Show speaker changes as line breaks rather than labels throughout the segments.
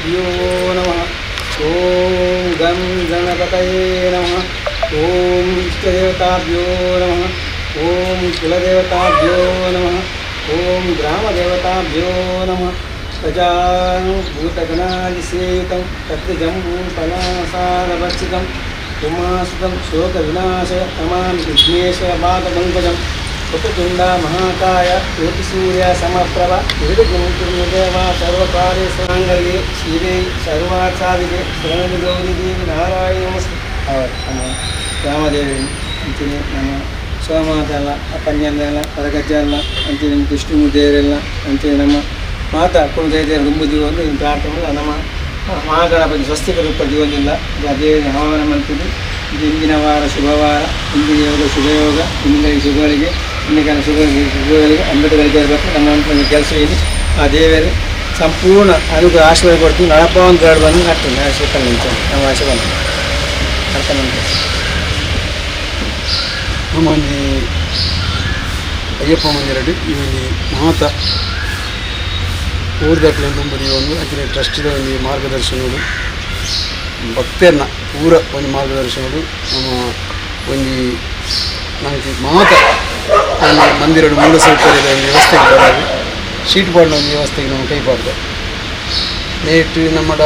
ಗುರುಭ್ಯೋ ನಮಃ. ಓಂ ಗಂ ಗಣಪತಯೇ ನಮಃ. ಓಂ ಇಷ್ಟದೇವತಾಭ್ಯೋ ನಮಃ. ಓಂ ಕುಲದೇವತಾಭ್ಯೋ ನಮಃ. ಓಂ ಗ್ರಾಮದೇವತಾಭ್ಯೋ ನಮಃ. ಪ್ರಜಾನುಭೂತಗಣಾದಿಸೇವಿತಂ ತತ್ಜಂಬೂಫಲಾಸಾರಭಕ್ಷಿತಂ ಉಮಾಸುತಂ ಶೋಕವಿನಾಶಯ ತಮಾಂ ವಿಘ್ನೇಶ್ವರ ಪಾದಪಂಕಜಂ. ವಕ್ರತುಂಡ ಮಹಾಕಾಯ ಕೋಟಿಸೂರ್ಯ ಸಮಪ್ರಭ ನಿರ್ವಿಘ್ನಂ ಸರ್ವಕಾರ್ಯೇಷು ಮಾಂಗಲ್ಯೆ ಶಿವೆ ಸರ್ವಾರ್ಥಸಾಧಿಕೆ ಶರಣು ಗೌರಿ ದೇವಿ ನಾರಾಯಣ ನಮಸ್ತೆ. ನಮ್ಮ ರಾಮದೇವಿ ಅಂಚನೆ ನಮ್ಮ ಸೋಮಾತೆಲ್ಲ ಅಪ್ಪಂಜನೆಲ್ಲ ಪರಗಜ್ಜೆಲ್ಲ ಅಂಚನೆ ವಿಷ್ಣು ದೇವರೆಲ್ಲ ಅಂಚನೆ ನಮ್ಮ ಮಾತಾ ಕುಲದೇವರ ದುಂಬು ಜೀವನ ಪ್ರಾರ್ಥನೆ ನಮ್ಮ ಮಹಾಗಣಪತಿ ಸ್ವಸ್ತಿಕ ರೂಪ ಜೀವನದಿಂದ ದೇವರಿಗೆ ಆಹ್ವಾನ ಮಾಡ್ತಿದ್ದು. ಇದು ಇಂದಿನ ವಾರ ಶುಭವಾರ, ಇಂದಿನ ಯೋಗ ಶುಭಯೋಗ, ಇಂದಿನ ಶುಭಗಳಿಗೆ ಇನ್ನಿನ ಶುಭ ಶುಭಗಳಿಗೆ ಅಮೃತಗಳಿಗೆ ಇರಬೇಕು. ನಮ್ಮ ಒಂದು ಕೆಲಸ ಇದೆ. ಆ ದೇವರು ಸಂಪೂರ್ಣ ಅನುಗ್ರಹ ಆಶೀರ್ವಾದ ಕೊಡ್ತೀವಿ. ನಡಪ ಒಂದು ಎರಡು ಬಂದು ನಟ್ಟು ನಿಂತು ನಮ್ಮ ಆಶೆ ಬಂತು ಅರ್ಥ ಮಂತ್ರ.
ನಮ್ಮ ಒಂಜಿ ಅಯ್ಯಪ್ಪ ಮಂದಿರಡ್ ಈ ಒಂಜಿ ಮಾತ ಊರ್ದಕ್ಲೆ ದುಂಬು ಒಂದು ಅಂಚನೆ ಟ್ರಸ್ಟಿದ ಒಂಜಿ ಮಾರ್ಗದರ್ಶನಡು ಭಕ್ತೆರ್ನ ಪೂರ ಒಂಜಿ ಮಾರ್ಗದರ್ಶನಡು ನಮ್ಮ ಒಂಜಿ ನಂಗೆ ಮಾತ ಒಂದು ಮಂದಿರಡು ಮೂಲ ಸೌಕರ್ಯದ ಒಂದು ವ್ಯವಸ್ಥೆಗೆ ಬರೋದು ಶೀಟ್ ಪಾಡಿನ ಒಂದು ವ್ಯವಸ್ಥೆಗೆ ನಾವು ಕೈ ಪಾಡ್ದ ನೇಟ್ ನಮ್ಮಡ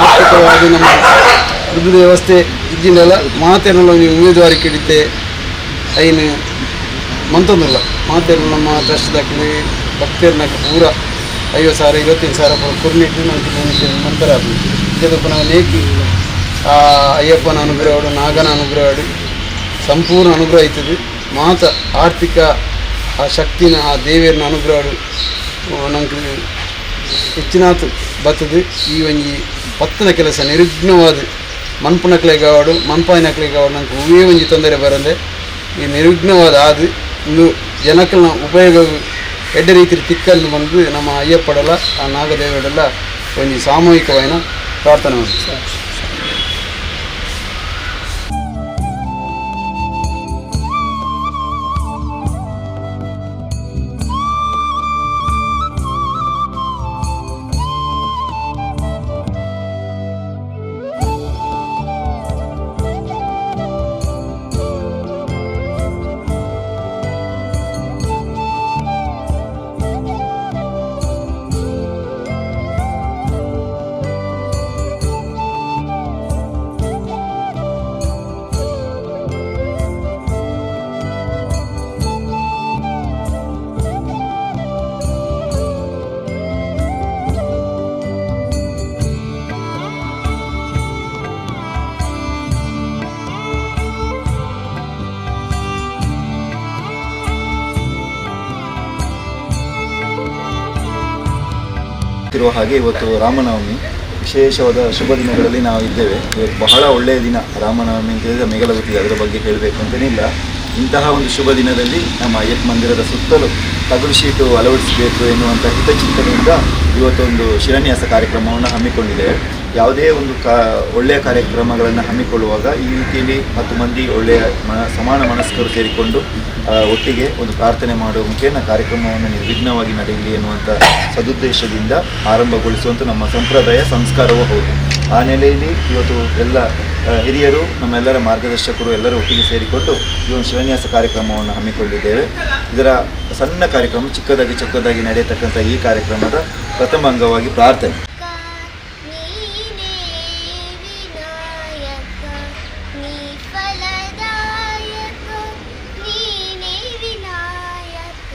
ಆರ್ಥಿಕವಾದ ನಮ್ಮ ದುಡ್ಡು ವ್ಯವಸ್ಥೆ ಇದ್ದಿನಲ್ಲ ಮಾತೇನಲ್ಲ ಒಂದು ಉಮೇದುವಾರಿಕೆ ಹಿಡಿತೆ ಐನು ಮಂತೊಂದಿಲ್ಲ. ಮಾತೇನು ನಮ್ಮ ಟ್ರಸ್ಟ್ ದಾಖಲೆ ಭಕ್ತರ್ನಾಕ ಪೂರ 50,000 25,000 ಪೂರ ಕುರ್ನಿಟ್ಟು ನಮ್ಗೆ ಮಂತರ ಇದಕ್ಕೆ ನಾವು ನೇಕಿ ಆ ಅಯ್ಯಪ್ಪನ ಅನುಗ್ರಹಡು ನಾಗನ ಅನುಗ್ರಹಡು ಸಂಪೂರ್ಣ ಅನುಗ್ರಹ ಆಯ್ತದೆ. ಮಾತ ಆರ್ಥಿಕ ಆ ಶಕ್ತಿನ ಆ ದೇವಿಯರ್ನ ಅನುಗ್ರಹಡು ನಂಗೆ ಹೆಚ್ಚಿನಾತು ಬರ್ತದೆ. ಈ ಒಂಜಿ ಪತ್ತನ ಕೆಲಸ ನಿರ್ವಿಘ್ನವಾದ ಮನ್ಪುನಕ್ಲೆಗಾವಡು ಮನ್ಪಾಯಿನಕ್ಲೆಗಾವಡು ನಂಗೆ ಹೂವೇ ಒಂಜಿ ತೊಂದರೆ ಬರಂದೆ ಈ ನಿರ್ವಿಘ್ನವಾದ ಆದು ಇಂದು ಜನಕ್ಕಲ್ನ ಉಪಯೋಗ ಎಡ್ಡೆ ರೀತಿ ತಿಕ್ಕನ್ನು ಬಂದು ನಮ್ಮ ಅಯ್ಯಪ್ಪಡಲ ಆ ನಾಗದೇವಡಲ ಒಂಜಿ ಸಾಮೂಹಿಕವಾಯಿನ ಪ್ರಾರ್ಥನೆ ಉಂಟು.
ಇರುವ ಹಾಗೆ ಇವತ್ತು ರಾಮನವಮಿ ವಿಶೇಷವಾದ ಶುಭ ದಿನಗಳಲ್ಲಿ ನಾವು ಇದ್ದೇವೆ. ಇವತ್ತು ಬಹಳ ಒಳ್ಳೆಯ ದಿನ ರಾಮನವಮಿ ಅಂತ ಹೇಳಿದ್ರೆ ನಮಗೆಲ್ಲ ಗೊತ್ತಿದೆ, ಅದರ ಬಗ್ಗೆ ಹೇಳಬೇಕು ಅಂತೇನಿಲ್ಲ. ಇಂತಹ ಒಂದು ಶುಭ ದಿನದಲ್ಲಿ ನಮ್ಮ ಅಯ್ಯಪ್ಪ ಮಂದಿರದ ಸುತ್ತಲೂ ತಗಡು ಶೀಟು ಅಳವಡಿಸಬೇಕು ಎನ್ನುವಂಥ ಹಿತಚಿಂತನೆಯಿಂದ ಇವತ್ತೊಂದು ಶಿಲಾನ್ಯಾಸ ಕಾರ್ಯಕ್ರಮವನ್ನು ಹಮ್ಮಿಕೊಂಡಿದ್ದೇವೆ. ಯಾವುದೇ ಒಂದು ಒಳ್ಳೆಯ ಕಾರ್ಯಕ್ರಮಗಳನ್ನು ಹಮ್ಮಿಕೊಳ್ಳುವಾಗ ಈ ರೀತಿಯಲ್ಲಿ 10 ಮಂದಿ ಒಳ್ಳೆಯ ಸಮಾನ ಮನಸ್ಕರು ಸೇರಿಕೊಂಡು ಒಟ್ಟಿಗೆ ಒಂದು ಪ್ರಾರ್ಥನೆ ಮಾಡುವ ಮುಖೇನ ಕಾರ್ಯಕ್ರಮವನ್ನು ನಿರ್ವಿಘ್ನವಾಗಿ ನಡೆಯಲಿ ಎನ್ನುವಂಥ ಸದುದ್ದೇಶದಿಂದ ಆರಂಭಗೊಳಿಸುವಂಥ ನಮ್ಮ ಸಂಪ್ರದಾಯ ಸಂಸ್ಕಾರವೂ ಹೌದು. ಆ ನೆಲೆಯಲ್ಲಿ ಇವತ್ತು ಎಲ್ಲ ಹಿರಿಯರು ನಮ್ಮೆಲ್ಲರ ಮಾರ್ಗದರ್ಶಕರು ಎಲ್ಲರೂ ಒಟ್ಟಿಗೆ ಸೇರಿಕೊಂಡು ಈ ಒಂದು ಶಿಲಾನ್ಯಾಸ ಕಾರ್ಯಕ್ರಮವನ್ನು ಹಮ್ಮಿಕೊಂಡಿದ್ದೇವೆ. ಇದರ ಸಣ್ಣ ಕಾರ್ಯಕ್ರಮ ಚಿಕ್ಕದಾಗಿ ಚೊಕ್ಕದಾಗಿ ನಡೆಯತಕ್ಕಂಥ ಈ ಕಾರ್ಯಕ್ರಮದ ಪ್ರಥಮ ಅಂಗವಾಗಿ ಪ್ರಾರ್ಥನೆ.
ನೀನೇ ವಿನಾಯಕ ನೀ ಫಲದಾಯಕ, ನೀನೇ ವಿನಾಯಕ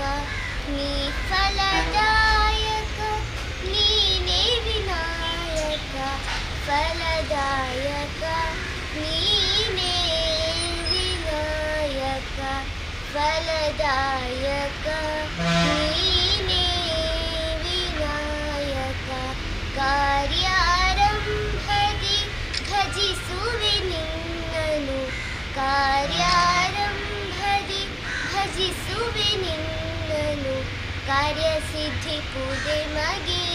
ನೀ ಫಲದಾಯಕ, ನೀನೇ ವಿನಾಯಕ ಫಲದಾಯಕ, ನೀನೇ ವಿನಾಯಕ ಫಲದಾಯಕ, ನೀನೇ ವಿನಾಯಕ. ಕಾರ್ಯಾರಂಭದಿ ಭಜಿಸುವೆ ನಿನ್ನನು, ಕಾರ್ಯಾರಂಭದಿ ಭಜಿಸುವೆ ನಿನ್ನನು, ಕಾರ್ಯಸಿದ್ಧಿ ಪೂಜೆ ಮಗೆ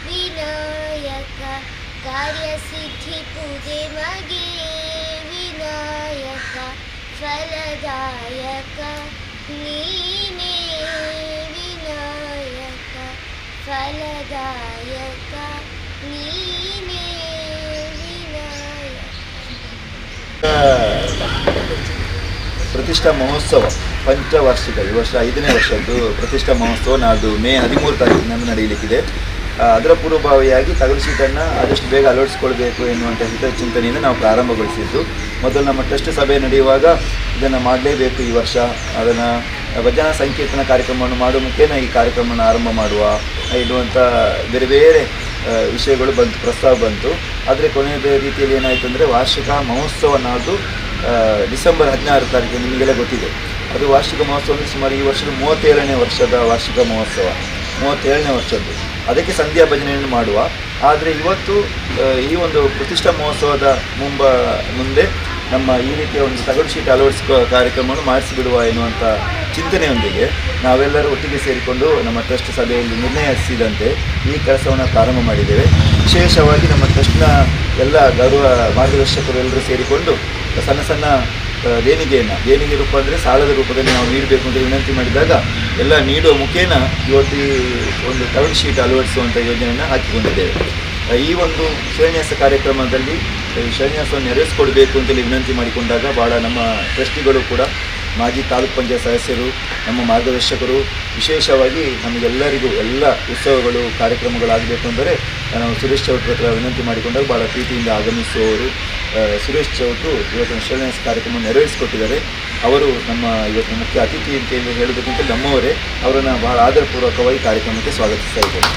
ವಿನಾಯಕ, ಕಾರ್ಯಸಿದ್ಧಿ ಪೂಜೆ ಮಗೆ ವಿನಾಯಕ ಫಲದಾಯಕ, ನೀನೇ ವಿನಾಯಕ ಫಲದಾಯಕ, ನೀನೇ ವಿನಾಯಕ.
ಪ್ರತಿಷ್ಠಾ ಮಹೋತ್ಸವ ಪಂಚವಾರ್ಷಿಕ, ಈ ವರ್ಷ 5ನೇ ವರ್ಷದ್ದು ಪ್ರತಿಷ್ಠಾ ಮಹೋತ್ಸವ ನಾಡ್ದು ಮೇ 13 ತಾರೀಕಿನಂದು ನಡೆಯಲಿಕ್ಕಿದೆ. ಅದರ ಪೂರ್ವಭಾವಿಯಾಗಿ ತಗಡು ಶೀಟನ್ನು ಆದಷ್ಟು ಬೇಗ ಅಳವಡಿಸಿಕೊಳ್ಬೇಕು ಎನ್ನುವಂಥ ಹಿತಚಿಂತನೆಯಿಂದ ನಾವು ಪ್ರಾರಂಭಗೊಳಿಸಿದ್ದು. ಮೊದಲು ನಮ್ಮ ಟ್ರಸ್ಟ್ ಸಭೆ ನಡೆಯುವಾಗ ಇದನ್ನು ಮಾಡಲೇಬೇಕು ಈ ವರ್ಷ, ಅದನ್ನು ಭಜನಾ ಸಂಕೀರ್ತನ ಕಾರ್ಯಕ್ರಮವನ್ನು ಮಾಡುವ ಮುಖೇನ ಈ ಕಾರ್ಯಕ್ರಮವನ್ನು ಆರಂಭ ಮಾಡುವ ಎನ್ನುವಂಥ ಬೇರೆ ಬೇರೆ ವಿಷಯಗಳು ಬಂತು, ಪ್ರಸ್ತಾವ ಬಂತು. ಆದರೆ ಕೊನೆಯ ರೀತಿಯಲ್ಲಿ ಏನಾಯಿತು ಅಂದರೆ, ವಾರ್ಷಿಕ ಮಹೋತ್ಸವ ನಾಡ್ದು ಡಿಸೆಂಬರ್ 16 ತಾರೀಕು ನಿಮಗೆಲ್ಲ ಗೊತ್ತಿದೆ. ಅದು ವಾರ್ಷಿಕ ಮಹೋತ್ಸವ ಅಂದರೆ ಸುಮಾರು ಈ ವರ್ಷದ 37ನೇ ವರ್ಷದ ವಾರ್ಷಿಕ ಮಹೋತ್ಸವ, 37ನೇ ವರ್ಷದ್ದು. ಅದಕ್ಕೆ ಸಂಧ್ಯಾ ಭಜನೆಯನ್ನು ಮಾಡುವ. ಆದರೆ ಇವತ್ತು ಈ ಒಂದು ಪ್ರತಿಷ್ಠಾ ಮಹೋತ್ಸವದ ಮುಂದೆ ನಮ್ಮ ಈ ರೀತಿಯ ಒಂದು ತಗಡು ಶೀಟ್ ಅಳವಡಿಸಿಕೋ ಕಾರ್ಯಕ್ರಮವನ್ನು ಮಾಡಿಸಿಬಿಡುವ ಎನ್ನುವಂಥ ಚಿಂತನೆಯೊಂದಿಗೆ ನಾವೆಲ್ಲರೂ ಒಟ್ಟಿಗೆ ಸೇರಿಕೊಂಡು ನಮ್ಮ ಟ್ರಸ್ಟ್ ಸಭೆಯಲ್ಲಿ ನಿರ್ಣಯಿಸಿದಂತೆ ಈ ಕೆಲಸವನ್ನು ಪ್ರಾರಂಭ ಮಾಡಿದ್ದೇವೆ. ವಿಶೇಷವಾಗಿ ನಮ್ಮ ಟ್ರಸ್ಟ್ನ ಎಲ್ಲ ಗೌರವ ಮಾರ್ಗದರ್ಶಕರು ಎಲ್ಲರೂ ಸೇರಿಕೊಂಡು ಸಣ್ಣ ಸಣ್ಣ ದೇಣಿಗೆಯನ್ನು, ದೇಣಿಗೆ ರೂಪ ಅಂದರೆ ಸಾಲದ ರೂಪದಲ್ಲಿ ನಾವು ನೀಡಬೇಕು ಅಂತ ವಿನಂತಿ ಮಾಡಿದಾಗ ಎಲ್ಲ ನೀಡುವ ಮುಖೇನ ಇವತ್ತು ಈ ಒಂದು ತಗಡು ಶೀಟ್ ಅಳವಡಿಸುವಂಥ ಯೋಜನೆಯನ್ನು ಹಾಕಿಕೊಂಡಿದ್ದೇವೆ. ಈ ಒಂದು ಶಿಲಾನ್ಯಾಸ ಕಾರ್ಯಕ್ರಮದಲ್ಲಿ ಶಿಲಾನ್ಯಾಸವನ್ನು ನೆರವೇರಿಸಿಕೊಡ್ಬೇಕು ಅಂತೇಳಿ ವಿನಂತಿ ಮಾಡಿಕೊಂಡಾಗ ಭಾಳ ನಮ್ಮ ಟ್ರಸ್ಟಿಗಳು ಕೂಡ, ಮಾಜಿ ತಾಲೂಕು ಪಂಚಾಯತ್ ಸದಸ್ಯರು, ನಮ್ಮ ಮಾರ್ಗದರ್ಶಕರು, ವಿಶೇಷವಾಗಿ ನಮಗೆಲ್ಲರಿಗೂ ಎಲ್ಲ ಉತ್ಸವಗಳು ಕಾರ್ಯಕ್ರಮಗಳಾಗಬೇಕು ಅಂದರೆ ನಾವು ಸುರೇಶ್ ಚೌಟ್ರ ಹತ್ರ ವಿನಂತಿ ಮಾಡಿಕೊಂಡಾಗ ಭಾಳ ಪ್ರೀತಿಯಿಂದ ಆಗಮಿಸುವವರು ಸುರೇಶ್ ಚೌಟ್ರು ಇವತ್ತಿನ ಶಿಲಾನ್ಯಾಸ ಕಾರ್ಯಕ್ರಮ ನೆರವೇರಿಸಿಕೊಟ್ಟಿದ್ದಾರೆ. ಅವರು ನಮ್ಮ ಇವತ್ತಿನ ಮುಖ್ಯ ಅತಿಥಿ ಅಂತೇಳಿ ಹೇಳೋದಕ್ಕಿಂತ ನಮ್ಮವರೇ, ಅವರನ್ನು ಬಹಳ ಆದರಪೂರ್ವಕವಾಗಿ ಕಾರ್ಯಕ್ರಮಕ್ಕೆ ಸ್ವಾಗತಿಸ್ತಾ ಇದ್ದೇನೆ.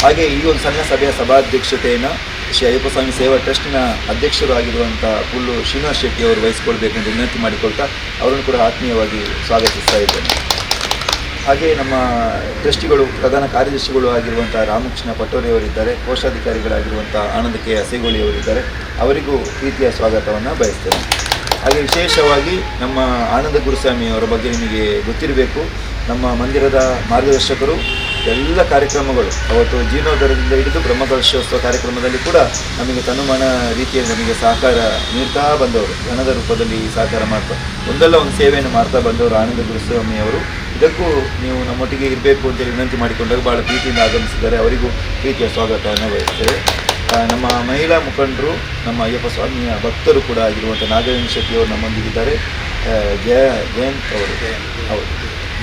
ಹಾಗೆ ಈ ಒಂದು ಸಣ್ಣ ಸಭೆಯ ಸಭಾಧ್ಯಕ್ಷತೆಯನ್ನು ಶ್ರೀ ಅಯ್ಯಪ್ಪ ಸ್ವಾಮಿ ಸೇವಾ ಟ್ರಸ್ಟಿನ ಅಧ್ಯಕ್ಷರು ಆಗಿರುವಂಥ ಪುಲ್ಲು ಶ್ರೀನಿವಾಸ್ ಶೆಟ್ಟಿ ಅವರು ವಹಿಸಿಕೊಳ್ಬೇಕು ಅಂತ ವಿನಂತಿ ಮಾಡಿಕೊಳ್ತಾ ಅವರನ್ನು ಕೂಡ ಆತ್ಮೀಯವಾಗಿ ಸ್ವಾಗತಿಸ್ತಾ ಇದ್ದೇನೆ. ಹಾಗೆಯೇ ನಮ್ಮ ಟ್ರಸ್ಟಿಗಳು, ಪ್ರಧಾನ ಕಾರ್ಯದರ್ಶಿಗಳು ಆಗಿರುವಂಥ ರಾಮಕೃಷ್ಣ ಪಟೋರಿಯವರಿದ್ದಾರೆ, ಕೋಶಾಧಿಕಾರಿಗಳಾಗಿರುವಂಥ ಆನಂದ ಕೆ ಅಸೇಗೋಳಿಯವರಿದ್ದಾರೆ, ಅವರಿಗೂ ಪ್ರೀತಿಯ ಸ್ವಾಗತವನ್ನು ಬಯಸ್ತೇನೆ. ಹಾಗೆ ವಿಶೇಷವಾಗಿ ನಮ್ಮ ಆನಂದ ಗುರುಸ್ವಾಮಿಯವರ ಬಗ್ಗೆ ನಿಮಗೆ ಗೊತ್ತಿರಬೇಕು. ನಮ್ಮ ಮಂದಿರದ ಮಾರ್ಗದರ್ಶಕರು ಎಲ್ಲ ಕಾರ್ಯಕ್ರಮಗಳು ಅವತ್ತು ಜೀರ್ಣೋದ್ಧಾರದಿಂದ ಹಿಡಿದು ಬ್ರಹ್ಮಕಲಶೋತ್ಸವ ಕಾರ್ಯಕ್ರಮದಲ್ಲಿ ಕೂಡ ನಮಗೆ ತನುಮನ ರೀತಿಯಲ್ಲಿ ನಮಗೆ ಸಹಕಾರ ನೀಡ್ತಾ ಬಂದವರು, ಹಣದ ರೂಪದಲ್ಲಿ ಸಹಕಾರ ಮಾಡ್ತಾ ಒಂದಲ್ಲ ಒಂದು ಸೇವೆಯನ್ನು ಮಾಡ್ತಾ ಬಂದವರು ಆನಂದ ಗುರುಸ್ವಾಮಿಯವರು. ಇದಕ್ಕೂ ನೀವು ನಮ್ಮೊಟ್ಟಿಗೆ ಇರಬೇಕು ಅಂತೇಳಿ ವಿನಂತಿ ಮಾಡಿಕೊಂಡಾಗ ಭಾಳ ಪ್ರೀತಿಯಿಂದ ಆಗಮಿಸಿದ್ದಾರೆ, ಅವರಿಗೂ ಪ್ರೀತಿಯ ಸ್ವಾಗತವನ್ನು ಬಯಸ್ತೇವೆ. ನಮ್ಮ ಮಹಿಳಾ ಮುಖಂಡರು, ನಮ್ಮ ಅಯ್ಯಪ್ಪ ಸ್ವಾಮಿಯ ಭಕ್ತರು ಕೂಡ ಆಗಿರುವಂಥ ನಾಗವೇಣಿ ಶೆಟ್ಟಿಯವರು ನಮ್ಮೊಂದಿಗಿದ್ದಾರೆ. ಜಯಂತ್ ಅವರು, ಹೌದು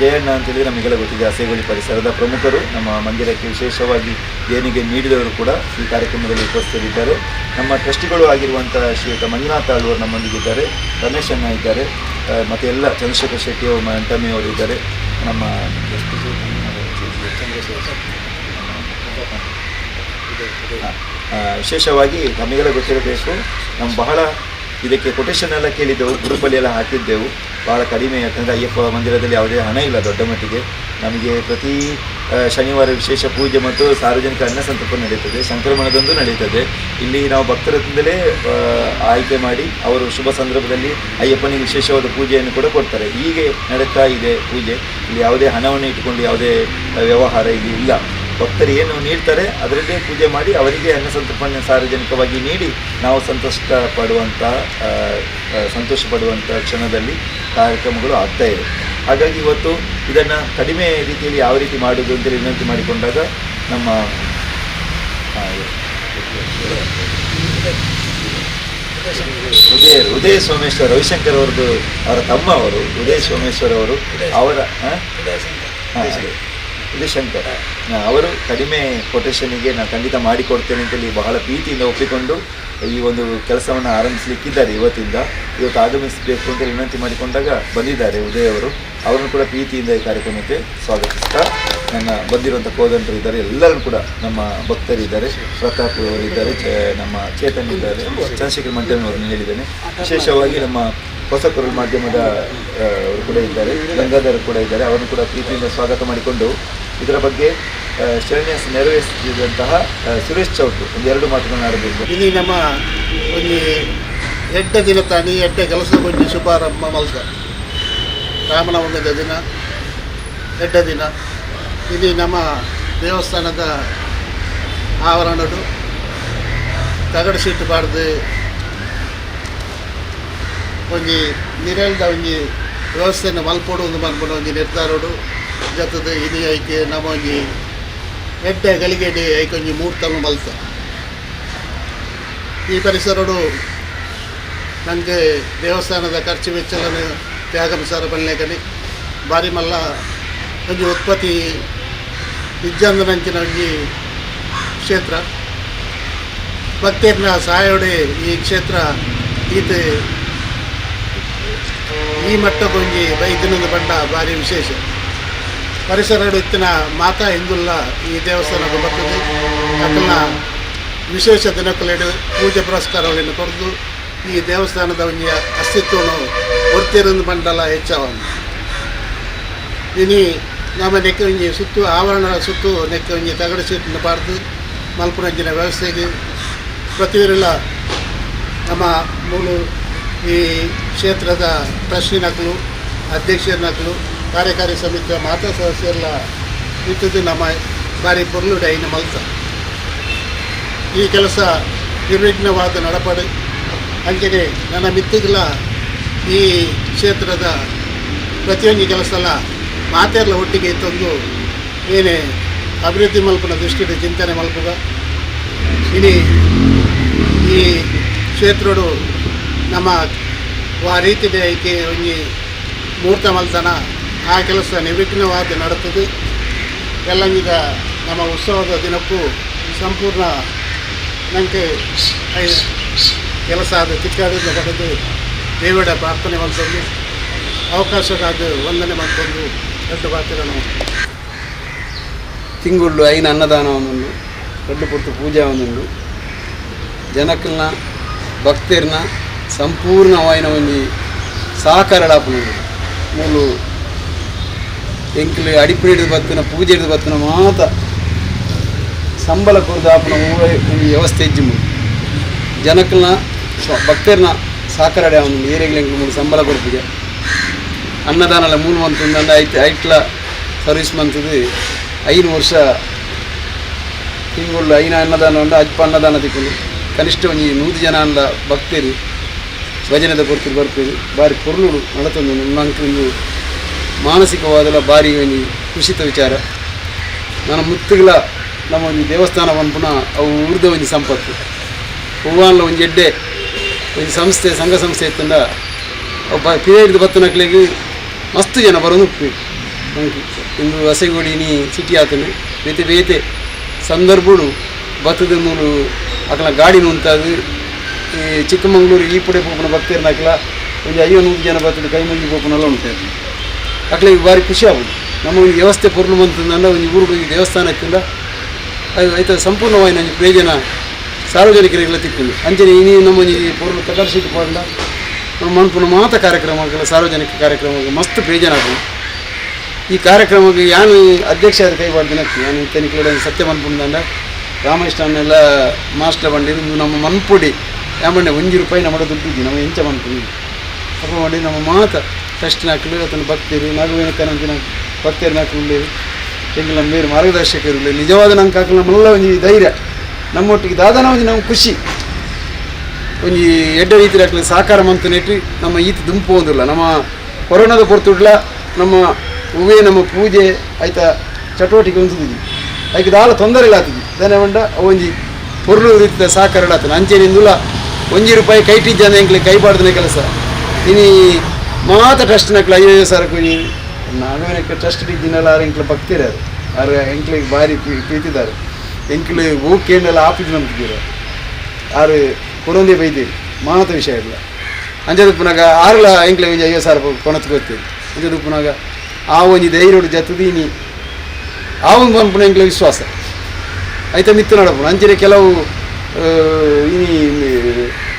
ಜಯಣ್ಣ ಅಂತೇಳಿ ನಮಗೆಲ್ಲ ಗೊತ್ತಿದೆ, ಅಸೇಗೋಳಿ ಪರಿಸರದ ಪ್ರಮುಖರು, ನಮ್ಮ ಮಂದಿರಕ್ಕೆ ವಿಶೇಷವಾಗಿ ದೇಣಿಗೆ ನೀಡಿದವರು ಕೂಡ ಈ ಕಾರ್ಯಕ್ರಮದಲ್ಲಿ ಉಪಸ್ಥಿತರಿದ್ದಾರೆ. ನಮ್ಮ ಟ್ರಸ್ಟಿಗಳು ಆಗಿರುವಂಥ ಶ್ರೀಯುತ ಮಂಜುನಾಥ ಆಳ್ವರು ನಮ್ಮೊಂದಿಗಿದ್ದಾರೆ, ರಮೇಶ್ ಅಣ್ಣ ಇದ್ದಾರೆ, ಮತ್ತು ಎಲ್ಲ ಚಂದ್ರಶೇಖರ್ ಶೆಟ್ಟಿ ಅವರು, ಮಂಟಮಿ ಅವರು ಇದ್ದಾರೆ, ನಮ್ಮ ವಿಶೇಷವಾಗಿ ನಮಗೆಲ್ಲ ಗೊತ್ತಿರಬೇಕು, ನಮ್ಮ ಬಹಳ ಇದಕ್ಕೆ ಕೊಟೇಶನ್ ಎಲ್ಲ ಕೇಳಿದ್ದೆವು, ಗ್ರೂಪಲ್ಲಿ ಎಲ್ಲ ಹಾಕಿದ್ದೆವು, ಭಾಳ ಕಡಿಮೆ. ಯಾಕಂದರೆ ಅಯ್ಯಪ್ಪ ಮಂದಿರದಲ್ಲಿ ಯಾವುದೇ ಹಣ ಇಲ್ಲ ದೊಡ್ಡ ಮಟ್ಟಿಗೆ. ನಮಗೆ ಪ್ರತಿ ಶನಿವಾರ ವಿಶೇಷ ಪೂಜೆ ಮತ್ತು ಸಾರ್ವಜನಿಕ ಅನ್ನ ಸಂತರ್ಪಣೆ ನಡೀತದೆ, ಸಂಕ್ರಮಣದಂದು ನಡೀತದೆ. ಇಲ್ಲಿ ನಾವು ಭಕ್ತರದಿಂದಲೇ ಆಯ್ಕೆ ಮಾಡಿ ಅವರು ಶುಭ ಸಂದರ್ಭದಲ್ಲಿ ಅಯ್ಯಪ್ಪನಿಗೆ ವಿಶೇಷವಾದ ಪೂಜೆಯನ್ನು ಕೂಡ ಕೊಡ್ತಾರೆ. ಹೀಗೆ ನಡೀತಾ ಇದೆ ಪೂಜೆ. ಇಲ್ಲಿ ಯಾವುದೇ ಹಣವನ್ನು ಇಟ್ಟುಕೊಂಡು ಯಾವುದೇ ವ್ಯವಹಾರ ಇಲ್ಲಿ ಇಲ್ಲ. ಭಕ್ತರು ಏನು ನೀಡ್ತಾರೆ ಅದರಲ್ಲೇ ಪೂಜೆ ಮಾಡಿ ಅವರಿಗೆ ಅನ್ನ ಸಂತರ್ಪಣೆ ಸಾರ್ವಜನಿಕವಾಗಿ ನೀಡಿ ನಾವು ಸಂತೋಷ ಪಡುವಂಥ ಕ್ಷಣದಲ್ಲಿ ಕಾರ್ಯಕ್ರಮಗಳು ಆಗ್ತಾ ಇದೆ. ಹಾಗಾಗಿ ಇವತ್ತು ಇದನ್ನು ಕಡಿಮೆ ರೀತಿಯಲ್ಲಿ ಯಾವ ರೀತಿ ಮಾಡುವುದು ಅಂತೇಳಿ ವಿನಂತಿ ಮಾಡಿಕೊಂಡಾಗ ನಮ್ಮ ಉದಯ ಸೋಮೇಶ್ವರ ರವಿಶಂಕರ್ ಅವರದ್ದು, ಅವರ ತಮ್ಮ ಅವರು ಉದಯ ಸೋಮೇಶ್ವರ್ ಅವರು, ಅವರ ಉದಯಶಂಕರ್ ಅವರು ಕಡಿಮೆ ಕೊಟೇಶನಿಗೆ ನಾನು ಖಂಡಿತ ಮಾಡಿಕೊಡ್ತೇನೆ ಅಂತೇಳಿ ಬಹಳ ಪ್ರೀತಿಯಿಂದ ಒಪ್ಪಿಕೊಂಡು ಈ ಒಂದು ಕೆಲಸವನ್ನು ಆರಂಭಿಸಲಿಕ್ಕಿದ್ದಾರೆ. ಇವತ್ತು ಆಗಮಿಸಬೇಕು ಅಂತ ವಿನಂತಿ ಮಾಡಿಕೊಂಡಾಗ ಬಂದಿದ್ದಾರೆ ಉದಯ್ ಅವರು. ಅವರನ್ನು ಕೂಡ ಪ್ರೀತಿಯಿಂದ ಈ ಕಾರ್ಯಕ್ರಮಕ್ಕೆ ಸ್ವಾಗತಿಸ್ತಾ, ನನ್ನ ಬಂದಿರುವಂಥ ಕೋದಂಡರು ಇದ್ದಾರೆ, ಎಲ್ಲರೂ ಕೂಡ ನಮ್ಮ ಭಕ್ತರಿದ್ದಾರೆ, ಪ್ರತಾಪ್ ಅವರಿದ್ದಾರೆ, ನಮ್ಮ ಚೇತನ್ ಇದ್ದಾರೆ, ಚಂದ್ರಶೇಖರ್ ಮಂಟನ್ ಅವರನ್ನು ಹೇಳಿದ್ದೇನೆ. ವಿಶೇಷವಾಗಿ ನಮ್ಮ ಹೊಸಕರು ಮಾಧ್ಯಮದ ಅವರು ಕೂಡ ಇದ್ದಾರೆ, ಗಂಗಾಧರ್ ಕೂಡ ಇದ್ದಾರೆ, ಅವರನ್ನು ಕೂಡ ಪ್ರೀತಿಯಿಂದ ಸ್ವಾಗತ ಮಾಡಿಕೊಂಡು ಇದರ ಬಗ್ಗೆ ಶಿಲಾನ್ಯಾಸ ನೆರವೇರಿಸಿದಂತಹ ಸುರೇಶ್ ಚೌಟು ಒಂದೆರಡು ಮಾತುಗಳನ್ನು ಆಡಬೇಕು.
ಇಲ್ಲಿ ನಮ್ಮ ಒಂದು ಎಡ್ಡ ದಿನ ತಾನಿ ಎಡ್ಡೆ ಕೆಲಸ ಕೊಂಚ ಶುಭಾರಂಭ ಮಲ್ತ ರಾಮನವಮಿದ ದಿನ ಎಡ್ಡ ದಿನ ಇಲ್ಲಿ ನಮ್ಮ ದೇವಸ್ಥಾನದ ಆವರಣಡು ತಗಡು ಶೀಟ್ ಬಾರ್ದು ಒಂಜಿ ನಿರೆಲ್ದ ಒಂಜಿ ವ್ಯವಸ್ಥೆಯನ್ನು ಮಲ್ಪೊಡು ಒಂದು ಮಲ್ಪೊಡು ಒಂಜಿ ನಿರ್ಧಾರೋಡು ಜೊತೆದ ಇನಿ ಐಕೆ ನಮ್ಮ ಒಂಜಿ ಎಡ್ಡೆ ಗಳಿಗೆಡೆ ಐಕೊಂಜಿ ಮೂರ್ತನು ಮಲ್ತ. ಈ ಪರಿಸರಡು ನನಗೆ ದೇವಸ್ಥಾನದ ಖರ್ಚು ವೆಚ್ಚలను ತ್ಯಾಗಂಸಾರ ಬಲ್ಲೆಗನೆ ಬಾರಿ ಮಲ್ಲ ಒಂಜಿ ಉತ್ಪತ್ತಿ ಇಜ್ಜಂದನಂಚಿನ ಒಂಜಿ ಕ್ಷೇತ್ರ. ಭಕ್ತರ್ನ ಸಹಾಯೋಡೆ ಈ ಕ್ಷೇತ್ರ ಈತ ಈ ಮಟ್ಟಕ್ಕೊಂಜಿ ಬೈದಿನದ ಬಂಡ ಭಾರಿ ವಿಶೇಷ. ಪರಿಸರ ಇತ್ತಿನ ಮಾತಾ ಹಿಂದುಲ್ಲ ಈ ದೇವಸ್ಥಾನಕ್ಕೆ ಬರ್ತದೆ. ಅಕಲ್ನ ವಿಶೇಷ ದಿನಕ್ಕಲೆಡು ಪೂಜೆ ಪುರಸ್ಕಾರಗಳನ್ನು ಕೊರದು ಈ ದೇವಸ್ಥಾನದ ಒಂಜಿ ಅಸ್ತಿತ್ವನು ಒರ್ತಿರಂದು ಮಂಡಲ ಹೆಚ್ಚಾವನ್ನು. ಇನಿ ನಮ್ಮ ನೆಕ್ಕೆ ಒಂಜಿ ಸುತ್ತು ಆವರಣ ಸುತ್ತು ನೆಕ್ಕೆ ಒಂಜಿ ತಗಡು ಸೀಟನ್ನು ಪಾಡ್ದು ಮಲ್ಪುನಂಚಿನ ವ್ಯವಸ್ಥೆಗೆ ಪ್ರತಿಯೊರಿಲ್ಲ ನಮ್ಮ ಮೂಲು ಈ ಕ್ಷೇತ್ರದ ಟ್ರಸ್ಟಿನಕಲು, ಅಧ್ಯಕ್ಷರನಕಲು, ಕಾರ್ಯಕಾರಿ ಸಮಿತಿಯ ಮಾತಾ ಸದಸ್ಯರೆಲ್ಲ ಇದ್ದದ್ದು ನಮ್ಮ ಭಾರಿ ಪೊರ್ಲುಡೆ ಐನ ಮಲ್ತ. ಈ ಕೆಲಸ ನಿರ್ವಿಘ್ನವಾದ ನಡಪಡೆ. ಅಂಚನೆ ನನ್ನ ಮಿತ್ತಿಗಳ ಈ ಕ್ಷೇತ್ರದ ಪ್ರತಿಯೊಂದು ಕೆಲಸ ಎಲ್ಲ ಮಾತೆಲ್ಲ ಒಟ್ಟಿಗೆ ತಂದು ಏನೇ ಅಭಿವೃದ್ಧಿ ಮಲ್ಪನ ದೃಷ್ಟಿಡ್ ಚಿಂತನೆ ಮಲ್ಪುಗ. ಇನಿ ಈ ಕ್ಷೇತ್ರಡು ನಮ್ಮ ಆ ರೀತಿಡೆ ಐಕೆ ಒಂಜಿ ಮೂರ್ತ ಮಲ್ತನ ಆ ಕೆಲಸ ನಿರ್ವಿಘ್ನವಾದ ನಡತದೆ. ಎಲ್ಲಂಗಿದ ನಮ್ಮ ಉತ್ಸವದ ದಿನಕ್ಕೂ ಸಂಪೂರ್ಣ ನನಗೆ ಕೆಲಸ ಆದ ಚಿಕ್ಕಾಡಿಂದ ಪಡೆದು ದೇವಡ ಪ್ರಾರ್ಥನೆ ಮಲ್ತೊಂದು ಅವಕಾಶಕ್ಕಾಗಿ ವಂದನೆ ಮಲ್ತೊಂದು ದೊಡ್ಡ ಪಾತ್ರ.
ತಿಂಗುಳ್ಳು ಐನ ಅನ್ನದಾನ ಒಂದುಂಡು, ದೊಡ್ಡ ಪೊರ್ತು ಪೂಜೆ ಒಂದುಂಡು. ಜನಕ್ಕಲ್ನ ಭಕ್ತರ್ನ ಸಂಪೂರ್ಣವಾಯಿನ ಒಂಜಿ ಸಹಕಾರಳಾಪುನುಂಡು. ಮೂಲು ಎಂಕ್ಲು ಅಡಿಪು ಹಿಡಿದು ಬತ್ತಿನ ಪೂಜೆ ಹಿಡಿದು ಬತ್ತಿನ ಮಾತ ಸಂಬಳ ಕೊರ್ದು ಆಪುನ ಒಂಜಿ ವ್ಯವಸ್ಥೆ ಇಜ್ಜಿ. ಮೂಲು ಜನಕ್ಕಲ್ನ ಭಕ್ತರ್ನ ಸಹಕಾರ ಒಂದುಂಡು. ಏರಿಯಾಗ್ಲ ಎಂಕ್ಲು ಮೂಲು ಸಂಬಳ ಕೊರ್ಪುಜೆ ಅನ್ನದಾನಲ ಮೂಲು ಮಂತುಂದು ಐಟ್ ಐಟ್ಲ ಸರ್ವಿಸ್ ಮಂತದ್ದು 5 ವರ್ಷ ತಿಂಗಳು ಐನ ಅನ್ನದಾನ ಉಂಡು, ಅಜ್ಪ ಅನ್ನದಾನ ತಿಕ್ಕುಂಡು. ಕನಿಷ್ಠ ಒಂಜಿ 100 ಜನ ಅಲ್ಲ ಭಕ್ತರು ಭಜನೆದ ಪೊರ್ತುಡು ಬರ್ಪೇರು. ಬಾರಿ ಪೊರ್ಲುಡು ನಡತೊಂದು ನಂಕ್ ಒಂದು ಮಾನಸಿಕವಾದಲ ಬಾರಿ ಒಂಜಿ ಖುಷಿತ ವಿಚಾರ. ನನ್ನ ಮುತ್ತುಗಳ ನಮ್ಮ ಒಂಜಿ ದೇವಸ್ಥಾನ ಪನ್ಪುನ ಅವು ಊರ್ದ ಒಂಜಿ ಸಂಪತ್ತು. ಹೂವಾನ್ಲ ಒಂಜಿ ಎಡ್ಡೆ ಒಂಜಿ ಸಂಸ್ಥೆ ಸಂಘ ಸಂಸ್ಥೆ ಇತ್ತಂಡ ಅವು ಪಿರಿಯಡ್ದು ಬತ್ತನಕ್ಲೆಗ್ ಮಸ್ತ್ ಜನ ಬರೋದು ಉಪ್ಪು. ಇಂದು ಹಸೆಗೋಡಿ ನೀ ಸಿಟಿ ಆತನು ಬೇತೆ ಬೇತೆ ಸಂದರ್ಭಡು ಬತ್ತದ ಮೂಲು ಅಕಲ ಗಾಡಿನ ಉಂತಾದು. ಈ ಚಿಕ್ಕಮಂಗ್ಳೂರು ಈ ಪುಡೆ ಪೋಪುನ ಭಕ್ತರ್ನ ಅಕಲ ಒಂಜಿ 500 ಜನ ಬತ್ತದ ಕೈ ಮುಗಿ ಪೋಪುನಲ್ಲ ಉಂಟು. ಅಕ್ಲೆಗ್ ಭಾರಿ ಖುಷಿ ಆಗುದು. ನಮ್ಮ ಒಂದು ವ್ಯವಸ್ಥೆ ಪೊರ್ಲು ಮಂತಂದ ಒಂಜಿ ಊರು ಒಂಜಿ ದೇವಸ್ಥಾನ ಇತ್ತಂಡ ಅದು ಐತ ಸಂಪೂರ್ಣವಾಯಿನ ಒಂಜಿ ಪ್ರಯೋಜನ ಸಾರ್ವಜನಿಕರಿಗೆಲ್ಲ ತಿಕ್ಕುಂಡು. ಅಂಚನೆ ಇನಿ ನಮ್ಮ ಒಂಜಿ ಪೊರ್ಲು ತಗಡು ಶೀಟ್ ಪಾಡ್ಂಡ ನಮ್ಮ ಮನ್ಪುನ ಮಾತ ಕಾರ್ಯಕ್ರಮಗಳ ಸಾರ್ವಜನಿಕ ಕಾರ್ಯಕ್ರಮಗಳು ಮಸ್ತ್ ಪ್ರಯೋಜನ ಆಪುಂಡು. ಈ ಕಾರ್ಯಕ್ರಮಕ್ಕೆ ಯಾನು ಅಧ್ಯಕ್ಷ ಆದ ಕೈ ಪಾಡ್ದಿನ ಯಾನು ತನಿಖೆ ಸತ್ಯ ಮನ್ಪುಂಡ ರಾಮಕೃಷ್ಣನೆಲ್ಲ ಮಾಸ್ಟರ್ ಬಂಡಿ ನಮ್ಮ ಮನ್ಪುಡಿ ಯಾಮಂಡೆ 1 ರೂಪಾಯಿ ನಮ್ಮ ದುಡ್ಡಿದ್ದಿ ನಮ್ಮ ಎಂಚ ಮನ್ಪುಡಿ ಅಪ್ಪ ಮಾಡಿ ನಮ್ಮ ಮಾತ ಟ್ರಸ್ಟ್ನಾಕ್ಲು ಆತನ ಭಕ್ತರು ನಾಗವೇಣಕನಂತಿನ ಭಕ್ತರು ನಾಕ್ಲು ಎಂಗ್ಲ ನಮ್ಮ ಬೇರೆ ಮಾರ್ಗದರ್ಶಕರು ನಿಜವಾದ ನಂಗೆ ಹಾಕಲು ನಮ್ಮೆಲ್ಲ ಒಂಜಿ ಧೈರ್ಯ ನಮ್ಮೊಟ್ಟಿಗೆ ದಾದನ ಒಂಜಿ ನಮ್ಮ ಖುಷಿ ಒಂಜಿ ಎಡ್ಡೆ ರೀತಿ ಹಾಕಲು ಸಹಕಾರ ಮಂತು ನೆಟ್ಟು ನಮ್ಮ ಈತ ದುಂಪು ಒಂದಿಲ್ಲ. ನಮ್ಮ ಕೊರೋನಾದ ಪೊರ್ತುಡ್ಲ ನಮ್ಮ ಹೂವೇ ನಮ್ಮ ಪೂಜೆ ಆಯ್ತಾ ಚಟುವಟಿಕೆ ಒಂದಿದ್ವಿ ಅದಕ್ಕೆ ದಾಲ ತೊಂದರೆ ಇಲ್ಲ ಆಗ್ತದೆ. ದಾನೆ ಪಂಡ ಒಂಜಿ ಪೊರ್ಲು ರೀತಿಯ ಸಹಕಾರ ಆತನ ಅಂಚೆನಿಂದುಲ 1 ರೂಪಾಯಿ ಕೈಟಿದ್ದಾನೆ ಎಂಕ್ಲೆ ಕೈ ಬಾಡ್ದನೆ ಕೆಲಸ. ಇನಿ ಮಾತ ಟ್ರಸ್ಟ್ನಕ್ಲೆ 5 ಸಾವಿರಕ್ಕೆ ನಾವೇನಕ್ಕೆ ಟ್ರಸ್ಟ್ ಇದ್ದಿನಲ್ಲ ಆರು ಎಂಕ್ಲೆ ಭಕ್ತಿರಾರು ಆರು ಎಂಕ್ಲೆಗ್ ಭಾರಿ ಪ್ರೀತಿದಾರೆ ಎಂಕ್ಲೆ ಓಕೆಂಡೆಲ್ಲ ಆಪಿದ್ ನಂಬ್ತಿದ್ದೀರ ಆರು ಕೊಡೊಂದೇ ಬೈದೇರಿ ಮಾತ ವಿಷಯ ಇಲ್ಲ. ಅಂಚದ ಪುನಗ ಆರುಲ ಎಂಕ್ಲೆ ಒಂಜಿ 5 ಸಾವಿರ ಕೊಣತ್ ಗೊತ್ತೀರಿ. ಅಂಚದ ಪುನಗ ಆ ಒಂಜಿ ಧೈರ್ಯಡು ಜತ್ತದ ಇನಿ ಆ ಒಂದು ಪನ್ಪುನ ಎಂಕ್ಲೆ ವಿಶ್ವಾಸ ಐತ ಮಿತ್ತು ನಡಪುನ. ಅಂಚನೆ ಕೆಲವು ಇನಿ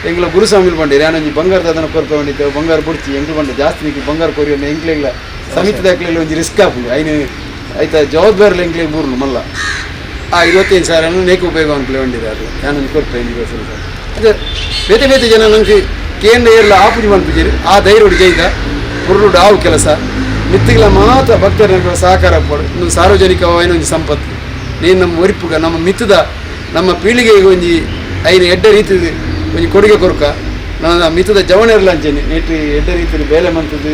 ಎಂಗ್ಲ ಗುರುಸ್ವಾಮಿಲು ಬಂಡೇರಿ ಯಾನೊಂಜಿ ಬಂಗಾರ ದಾದನ ಕೊರ್ಪೆ ಬಂಡಿತ್ತೇವೆ ಬಂಗಾರ ಬುಡ್ಚಿ ಎಂಕ್ಲು ಬಂಡ ಜಾಸ್ತಿ ನಿಕ್ಲು ಬಂಗಾರ ಕೊರಿಯೋ ಎಂಕ್ಲೆಗ್ಲ ಸಮಿತಿ ದಾಖಲೆಲ್ಲ ಒಂಜಿ ರಿಸ್ಕ್ ಆಪುಂಡು. ಐನ ಐತ ಜವಾಬ್ದಾರಿಲ ಎಂಕ್ಲೆಗ್ ಬೂರ್ಲು ಮಲ್ಲ ಆ 25 ಸಾವಿರ ನೇಕ್ ಉಪಯೋಗ ಅನ್ಕಲೆ ಬಂಡಿದೆ ಅದು ಯಾನೊಂಜಿ ಕೊರ್ಪೆ ಒಂಜಿ 25 ಸಾವಿರ. ಅದೇ ಬೇತೆ ಬೇತೆ ಜನ ನಂಗೆ ಕೇಂದ್ರ ಏರ್ಲ ಆಪುಜಿ ಮನ್ಪುಜೇರಿ ಆ ಧೈರ್ಯಡು ಜೈದ ಪುರುಡು ಆವು ಕೆಲಸ ಮಿತ್ತಿಗಳ ಮಾತ್ರ ಭಕ್ತರ ಸಹಕಾರ ಪಡು. ಇನ್ನು ಸಾರ್ವಜನಿಕವಾಯಿನ ಒಂಜಿ ಸಂಪತ್ತು ನೀನು ನಮ್ಮ ಒರಿಪುಗ ನಮ್ಮ ಮಿತ್ತದ ನಮ್ಮ ಪೀಳಿಗೆಗೆ ಒಂಜಿ ಐನ ಎಡ್ಡೆ ರೀತಿ ಒಂಜಿ ಕೊಡುಗೆ ಕೊರ್ಕ ನನ್ನ ಮಿತ್ತದ ಜವಣೆರ್ಲ ಅಂಚೆನೆ ನೆಟ್ಟು ಎಡ್ಡೆ ರೀತಿಯಲ್ಲಿ ಬೇಲೆ ಮಂತದ್ದು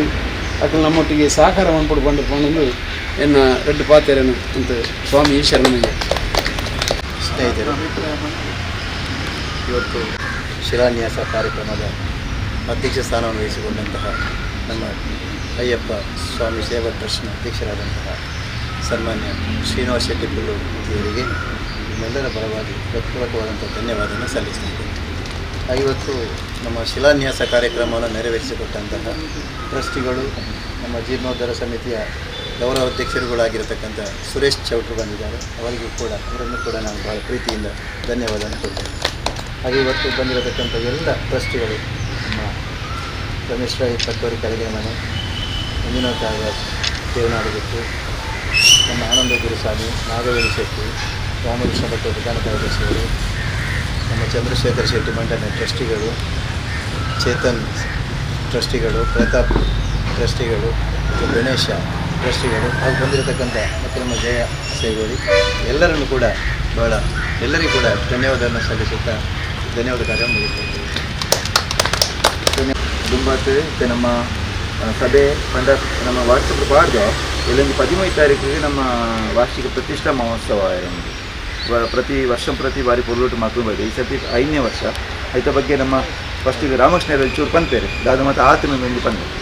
ಅಕಲ್ ನಮ್ಮೊಟ್ಟಿಗೆ ಸಹಕಾರ ಮನ್ಪುಡು ಬಂದು ಪಂಡೊಂದು ಎನ್ನ ರೆಡ್ಡು ಪಾತೆರನು ಅಂತ ಸ್ವಾಮಿ ಈಶ್ವರನಿಗೆ.
ಸ್ನೇಹಿತರು, ಇವತ್ತು ಶಿಲಾನ್ಯಾಸ ಕಾರ್ಯಕ್ರಮದ ಅಧ್ಯಕ್ಷ ಸ್ಥಾನವನ್ನು ವಹಿಸಿಕೊಂಡಂತಹ ನಮ್ಮ ಅಯ್ಯಪ್ಪ ಸ್ವಾಮಿ ಸೇವಾ ಟ್ರಸ್ಟ್ನ ಅಧ್ಯಕ್ಷರಾದಂತಹ ಸನ್ಮಾನ್ಯ ಶ್ರೀನಿವಾಸ ಶೆಟ್ಟಿ ಪುಲ್ಲೂರು ಇವರಿಗೆ ನಿಮ್ಮೆಲ್ಲರ ಪರವಾಗಿ ಹೃತ್ಪೂರ್ವಕವಾದಂಥ ಧನ್ಯವಾದವನ್ನು ಸಲ್ಲಿಸ್ತಾ ಇದ್ದೇನೆ. ಇವತ್ತು ನಮ್ಮ ಶಿಲಾನ್ಯಾಸ ಕಾರ್ಯಕ್ರಮವನ್ನು ನೆರವೇರಿಸಿಕೊಟ್ಟಂತಹ ಟ್ರಸ್ಟಿಗಳು, ನಮ್ಮ ಜೀರ್ಣೋದ್ಧಾರ ಸಮಿತಿಯ ಗೌರವ ಅಧ್ಯಕ್ಷರುಗಳಾಗಿರತಕ್ಕಂಥ ಸುರೇಶ್ ಚೌಟ್ರು ಬಂದಿದ್ದಾರೆ. ಅವರಿಗೂ ಕೂಡ ಅವರನ್ನು ಕೂಡ ನಾನು ಬಹಳ ಪ್ರೀತಿಯಿಂದ ಧನ್ಯವಾದವನ್ನು ಕೊಡ್ತೇನೆ. ಹಾಗೆ ಇವತ್ತು ಬಂದಿರತಕ್ಕಂಥ ಎಲ್ಲ ಟ್ರಸ್ಟಿಗಳು, ನಮ್ಮ ರಮೇಶ್ ರಾಯ್ ಪಟ್ಟೋರಿ ಕಳಗಿನ ಮನೆ, ಮಂಜುನಾಥ ಆವಾಸ್ ದೇವನಾಡುಗುತ್ತು, ನಮ್ಮ ಆನಂದ ಗುರುಸ್ವಾಮಿ, ನಾಗವೇಣಿ ಶೆಟ್ಟಿ, ರಾಮಕೃಷ್ಣ ಭಟ್ಟ ಪ್ರಧಾನ ಕಾರ್ಯದರ್ಶಿಗಳು, ನಮ್ಮ ಚಂದ್ರಶೇಖರ್ ಶೆಟ್ಟಿ ಮಂಡಲ ಟ್ರಸ್ಟಿಗಳು, ಚೇತನ್ ಟ್ರಸ್ಟಿಗಳು, ಪ್ರತಾಪ್ ಟ್ರಸ್ಟಿಗಳು ಮತ್ತು ಗಣೇಶ ಟ್ರಸ್ಟಿಗಳು, ಹಾಗೂ ಬಂದಿರತಕ್ಕಂಥ ಮತ್ತು ನಮ್ಮ ಜಯ ಸೇಗೋಳಿ ಎಲ್ಲರನ್ನು ಕೂಡ ಬಹಳ ಎಲ್ಲರಿಗೂ ಕೂಡ ಧನ್ಯವಾದವನ್ನು ಸಲ್ಲಿಸುತ್ತಾ ಧನ್ಯವಾದ ಕಾರ್ಯ ಮುಗಿಸ್ತೇನೆ.
ದುಂಬಾತು ಇತ್ತೆ ನಮ್ಮ ಸಭೆ ಪಂಡ ನಮ್ಮ ವಾಟ್ಸಪ್ ಬಾರ್ದು ಎಲ್ಲೊಂದು 13 ತಾರೀಕಿಗೆ ನಮ್ಮ ವಾರ್ಷಿಕ ಪ್ರತಿಷ್ಠಾ ಮಹೋತ್ಸವ ಇರೋದು. ಪ್ರತಿ ವರ್ಷ ಪ್ರತಿ ಬಾರಿ ಪೊರ್ಲುಟು ಮಾತು ಬರ್ತದೆ. ಈ ಸರ್ತಿ 5ನೇ ವರ್ಷ. ಐತ ಬಗ್ಗೆ ನಮ್ಮ ಫಸ್ಟಿಗೆ ರಾಮಕೃಷ್ಣ ಚೂರು ಪನ್ಪೇರು ದಾದ ಮತ್ತು ಆತನ ಒಂದು ಪನ್ಪೇರು.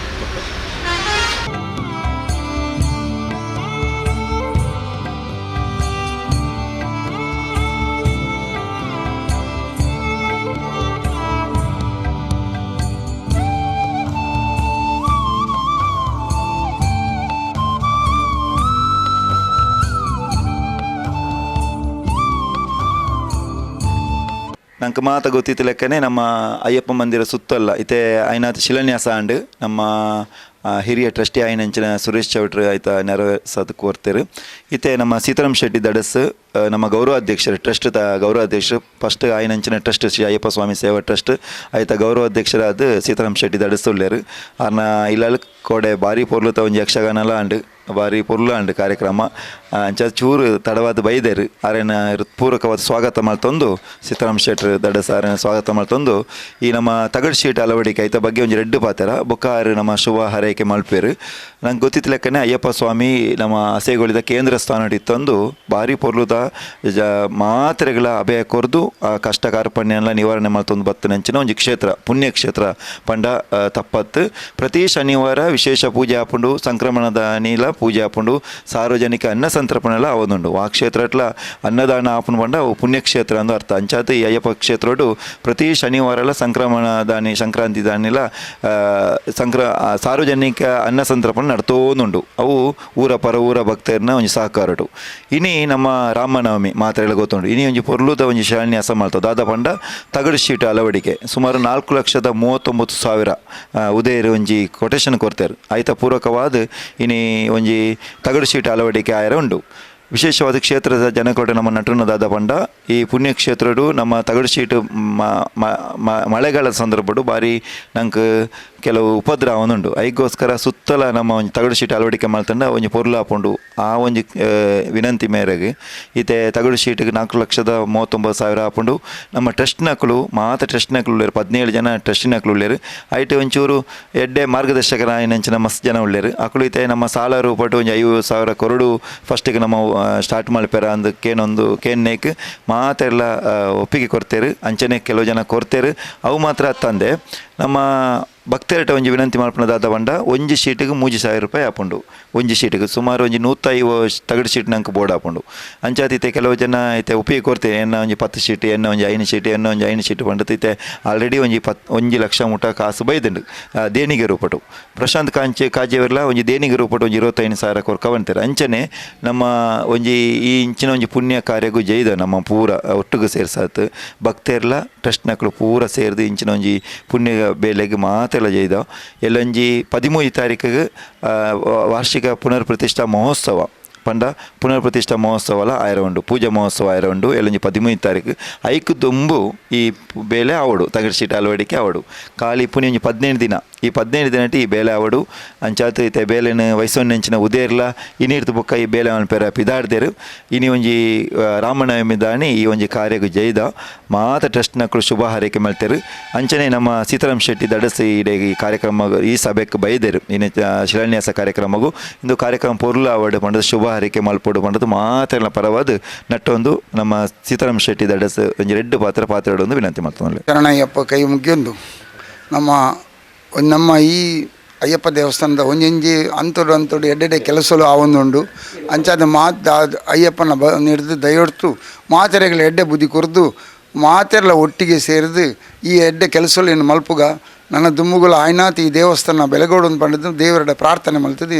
ನಂಗೆ ಮಾತ ಗೊತ್ತಿತ್ತು ಲೆಕ್ಕನೆ ನಮ್ಮ ಅಯ್ಯಪ್ಪ ಮಂದಿರ ಸುತ್ತಲ್ಲ ಇತ್ತೆ ಐನಾಥ ಶಿಲಾನ್ಯಾಸ ಆಂಡ್ ನಮ್ಮ ಹಿರಿಯ ಟ್ರಸ್ಟಿ ಆಯಿನಂಚಿನ ಸುರೇಶ್ ಚೌಟ್ರು ಆಯ್ತ ನೆರವೇರ್ಸೋದು ಕೋರ್ತೆರು. ಇತ್ತೆ ನಮ್ಮ ಸೀತಾರಾಮ್ ಶೆಟ್ಟಿ ದಡಸ್ ನಮ್ಮ ಗೌರವ ಅಧ್ಯಕ್ಷರು ಟ್ರಸ್ಟ್ ಗೌರವ ಅಧ್ಯಕ್ಷರು ಫಸ್ಟ್ ಆಯಿನಂಚಿನ ಟ್ರಸ್ಟ್ ಶ್ರೀ ಅಯ್ಯಪ್ಪ ಸ್ವಾಮಿ ಸೇವಾ ಟ್ರಸ್ಟ್ ಆಯ್ತ ಗೌರವ ಅಧ್ಯಕ್ಷರಾದ ಸೀತಾರಾಮ್ ಶೆಟ್ಟಿ ದಡಸ್ ಉಳ್ಳೇರು. ಆರ್ನ ಇಲ್ಲಲ್ ಕೋಡೆ ಬಾರಿ ಪೊರ್ಲುತ ಒಂಜಿ ಯಕ್ಷಗಾನಲ ಆಂಡ್ ಬಾರಿ ಪೊರ್ಲು ಆಂಡ್ ಕಾರ್ಯಕ್ರಮ. ಅಂಚ ಚೂರು ತಡವಾದ ಬೈದೇರು ಆರೆನ ಹೃತ್ಪೂರ್ವಕವಾದ ಸ್ವಾಗತ ಮಲ್ತೊಂದು ಸೀತಾರಾಮ್ ಶೆಟ್ರು ದಡಸ್ ಆರೆನ ಸ್ವಾಗತ ಮಲ್ತೊಂದು ಈ ನಮ್ಮ ತಗಡು ಶೀಟ್ ಅಳವಡಿಕೆ ಐತ ಬಗ್ಗೆ ಒಂಜಿ ರೆಡ್ಡು ಪಾತೆರ ಬೊಕ್ಕ ಆರು ನಮ್ಮ ಶುಭ ಹಾರೈಕೆ ಮಲ್ಪೇರು. ನಂಗೆ ಗೊತ್ತಿತ್ತು ಲೆಕ್ಕನೆ ಅಯ್ಯಪ್ಪ ಸ್ವಾಮಿ ನಮ್ಮ ಅಸೆಗೊಳಿದ ಕೇಂದ್ರ ಸ್ಥಾನ ಇತ್ತೊಂದು ಬಾರಿ ಪೊರ್ಲುದ ಮಾತ್ರೆಗಳ ಅಭಯ ಕೊರ್ದು ಆ ಕಷ್ಟ ಕಾರ್ಪಣ್ಯಲ್ಲ ನಿವಾರಣೆ ಮಲ್ತೊಂದು ಬತ್ತನಂಚಿನ ಒಂಜಿ ಕ್ಷೇತ್ರ ಪುಣ್ಯಕ್ಷೇತ್ರ ಪಂಡ ತಪ್ಪತ್ತು. ಪ್ರತಿ ಶನಿವಾರ ವಿಶೇಷ ಪೂಜೆ ಆಪುಂಡು, ಸಂಕ್ರಮಣದ ನೀಲ ಪೂಜೆ ಆಪುಂಡು, ಸಾರ್ವಜನಿಕ ಅನ್ನ ಸಂತರ್ಪಣೆಲ್ಲ ಅವನುಂಡು. ಆ ಕ್ಷೇತ್ರಟ್ಲ ಅನ್ನದಾನ ಆಪುಂಡು ಪಂಡ ಅವು ಪುಣ್ಯಕ್ಷೇತ್ರ ಅಂದು ಅರ್ಥ. ಅಂಚಾತ ಈ ಅಯ್ಯಪ್ಪ ಕ್ಷೇತ್ರಡು ಪ್ರತಿ ಶನಿವಾರ ಎಲ್ಲ ಸಂಕ್ರಮಣ ದಾನಿ ಸಂಕ್ರಾಂತಿ ದಾನಿಲ ಸಾರ್ವಜನಿಕ ಅನ್ನ ಸಂತರ್ಪಣೆ ನಡ್ತೋನುಂಡು. ಅವು ಊರ ಪರ ಊರ ಭಕ್ತರನ್ನ ಒಂಜಿ ಸಹಕಾರಡು. ಇನಿ ನಮ್ಮ ರಾಮನವಮಿ ಮಾತ್ರೆಲ್ಲ ಗೊತ್ತುಂಡು. ಇನಿ ಒಂಜಿ ಪೊರ್ಲುದ ಒಂಜಿ ಶಿಲಾನ್ಯಾಸ ಮಾಡ್ತದೆ. ದಾದ ಪಂಡ ತಗಡು ಶೀಟ್ ಅಳವಡಿಕೆ ಸುಮಾರು 4,39,000 ಉದಯರು ಒಂಜಿ ಕೊಟೇಶನ್ ಕೊಡ್ತಾರೆ. ಆಯ್ತ ಪೂರಕವಾದ ಇನಿ ಒಂಜಿ ತಗಡು ಶೀಟ್ ಅಳವಡಿಕೆ ಆಯರ ಉಂಡು. ವಿಶೇಷವಾದ ಕ್ಷೇತ್ರದ ಜನಕೋಟೆ ನಮ್ಮ ನಟನ ದಾದ ಪಂಡ ಈ ಪುಣ್ಯಕ್ಷೇತ್ರಡು ನಮ್ಮ ತಗಡು ಶೀಟು ಮಳೆಗಾಲದ ಸಂದರ್ಭಡು ಬಾರಿ ನಂಗೆ ಕೆಲವು ಉಪದ್ರವನುಂಡು. ಐಗೋಸ್ಕರ ಸುತ್ತಲ ನಮ್ಮ ಒಂಜಿ ತಗಡು ಶೀಟ್ ಅಳವಡಿಕೆ ಮಾಡ್ತಂಡ ಒಂಜಿ ಪೊರ್ಲು ಆಪುಂಡು. ಆ ಒಂಜಿ ವಿನಂತಿ ಮೇರೆಗೆ ಈತೆ ತಗಡು ಶೀಟಿಗೆ 4,39,000 ಆಪುಂಡು. ನಮ್ಮ ಟ್ರಸ್ಟ್ನಕುಲು ಮಾತ ಟ್ರಸ್ಟ್ನಕುಲು ಉಳ್ಳೇರು, 17 ಜನ ಟ್ರಸ್ಟಿನಕುಲು ಉಳ್ಳೇರು. ಐಟ್ ಒಂಚೂರು ಎಡ್ಡೆ ಮಾರ್ಗದರ್ಶಕರಾಯಿನಂಚಿನ ಮಸ್ತ್ ಜನ ಉಳ್ಳೇರು. ಅಕುಲು ಈತೆ ನಮ್ಮ ಸಾಲ ರೂಪಟ್ಟು ಒಂಜಿ 5,000 ಕೊರಡು ಫಸ್ಟಿಗೆ ನಮ್ಮ ಸ್ಟಾರ್ಟ್ ಮಲ್ಪೆರ ಅಂದ್ ಕೇನೊಂದು ಕೇನ್ನೇಕ್ ಮಾತೆಲ್ಲ ಒಪ್ಪಿಗೆ ಕೊಡ್ತೇರು. ಅಂಚನೆ ಕೆಲವು ಜನ ಕೊಡ್ತೇರು. ಅವು ಮಾತ್ರ ತಂದೆ ನಮ್ಮ ಭಕ್ತರಟ ಒಂಜಿ ವಿನಂತಿ ಮಲ್ಪುನ ದಾದ ಪಂಡ ಒಂಜಿ ಶೀಟಿಗೆ 3,000 ರೂಪಾಯಿ ಆಪುಂಡು. ಒಂಜಿ ಶೀಟಿಗೆ ಸುಮಾರು ಒಂಜಿ 150 ತಗಡು ಶೀಟ್ ನಂಗೆ ಬೋರ್ಡ್ ಆಪುಂಡು. ಅಂಚಾತ್ ಇತ್ತೆ ಕೆಲವು ಜನ ಇತ್ತೆ ಉಪಯೋಗ ಕೊಡ್ತೇವೆ. ಎನ್ನ ಒಂಜಿ 10 ಶೀಟ್, ಎನ್ನ ಒಂಜಿ 5 ಶೀಟ್, ಎನ್ನ ಒಂಜಿ 5 ಶೀಟ್ ಪಂಡತ್ ಇತ್ತೆ ಆಲ್ರೆಡಿ ಒಂಜಿ 1 ಲಕ್ಷ ಮುಟ ಕಾಸು ಬೈದುಂಡು ದೇಣಿಗೆ ರೂಪಟು. ಪ್ರಶಾಂತ್ ಕಾಂಚೆ ಕಾಜಿಯವರೆಲ್ಲ ಒಂಜಿ ದೇಣಿಗೆ ರೂಪಟು ಒಂಜಿ 25,000 ಕೊರ್ಕ ಬಂತಾರೆ. ಅಂಚನೆ ನಮ್ಮ ಒಂಜಿ ಈ ಇಂಚಿನ ಒಂಜಿ ಪುಣ್ಯ ಕಾರ್ಯಗೂ ಜೈದ ನಮ್ಮ ಪೂರ ಒಟ್ಟುಗು ಸೇರ್ಸಾತ್ ಭಕ್ತರೆಲ್ಲ ಟ್ರಸ್ಟ್ನಕುಲು ಪೂರ ಸೇರ್ದು ಇಂಚಿನ ಒಂಜಿ ಪುಣ್ಯ ಬೇಲೆಗೆ ಮಾತೆಲ್ಲ ಜೈದ. ಎಲ್ಲೊಂಜಿ 13 ತಾರೀಕಿಗೆ ವಾರ್ಷಿಕ ಪುನರ್ ಪ್ರತಿಷ್ಠಾ ಮಹೋತ್ಸವ ಪಂಡ ಪುನರ್ ಪ್ರತಿಷ್ಠಾ ಮಹೋತ್ಸವಲ ಆಯರ ಉಂಡು, ಪೂಜಾ ಮಹೋತ್ಸವ ಆಯರ ಉಂಡು. ಎಲ್ಲೊಂಜಿ 13 ತಾರೀಕು ಐಕು ದೊಂಬು ಈ ಬೇಲೆ ಆವಡು ತಗಡು ಶೀಟ್ ಅಳವಡಿಕೆ ಆವಡು. ಖಾಲಿ ಪುನಿ ಒಂಜಿ 15 ದಿನ ಈ 15 ದಿನಟ್ ಈ ಬೇಲೆ ಆವೊಡು. ಅಂಚಾತ್ ಇತ್ತೆ ಬೇಲೆನ್ ವೈಸೊನ್ನೆಂಚಿನ ಉದೇರ್ಲ ಇನಿರ್ದ್ ಬೊಕ್ಕ ಈ ಬೇಲೆ ಮನ್ಪೆರ ಪಿದಾಡ್ದೆರ್. ಇನಿ ಒಂಜಿ ರಾಮನವಮಿ ದಾನಿ ಈ ಒಂಜಿ ಕಾರ್ಯಗ್ ಜೈದ ಮಾತ ಟ್ರಸ್ಟ್ನಕುಲು ಶುಭ ಹಾರೈಕೆ ಮಲ್ತೆರ್. ಅಂಚನೆ ನಮ್ಮ ಸೀತಾರಾಮ್ ಶೆಟ್ಟಿ ದಡಸ್ ಇಡೆ ಈ ಕಾರ್ಯಕ್ರಮ ಈ ಸಭೆಕ್ ಬೈದೆರ್. ಇನಿ ಶಿಲಾನ್ಯಾಸ ಕಾರ್ಯಕ್ರಮಗ್ ಇಂದು ಕಾರ್ಯಕ್ರಮ ಪೊರ್ಲು ಆವಡ್ ಪಂಡುದು ಶುಭ ಹಾರೈಕೆ ಮಲ್ಪೊಡು ಪಂಡುದು ಮಾತೆರ್ನ ಪರವಾದ್ ನಟ್ಟೊಂದು ನಮ್ಮ ಸೀತಾರಾಮ್ ಶೆಟ್ಟಿ ದಡಸ್ ಒಂಜಿ ರಡ್ಡ್ ಪಾತ್ರ ಪಾತೆರೊಡೊಂದು ವಿನಂತಿ ಮಲ್ತೊಂದುಲ್ಲೆ.
ಶರಣಯ್ಯಪ್ಪ ಕೈ ಮುಗಿಯೊಂದು ನಮ್ಮ ನಮ್ಮ ಈ ಅಯ್ಯಪ್ಪ ದೇವಸ್ಥಾನದ ಒಂಜೊಂಜಿ ಅಂತೊಡು ಅಂತೊಡು ಎಡ್ಡೆಡ್ಡೆ ಕೆಲಸಲು ಆವೊಂದುಂಡು. ಅಂಚಾದ ಮಾತ ಅಯ್ಯಪ್ಪನ ಬ ನಿರ್ದು ದಯೊಡ್ತು ಮಾತೆರೆಗಳ ಎಡ್ಡೆ ಬುದ್ಧಿ ಕೊರ್ದು ಮಾತೆರ್ಲ ಒಟ್ಟಿಗೆ ಸೇರಿದು ಈ ಎಡ್ಡೆ ಕೆಲಸಲು ಮಲ್ಪುಗ ನನ್ನ ದುಮ್ಮುಗುಲ ಆಯ್ನಾತ್ ಈ ದೇವಸ್ಥಾನ ಬೆಳಗೋಡು ಪಂಡದು ದೇವರಡ ಪ್ರಾರ್ಥನೆ ಮಲ್ತದೆ.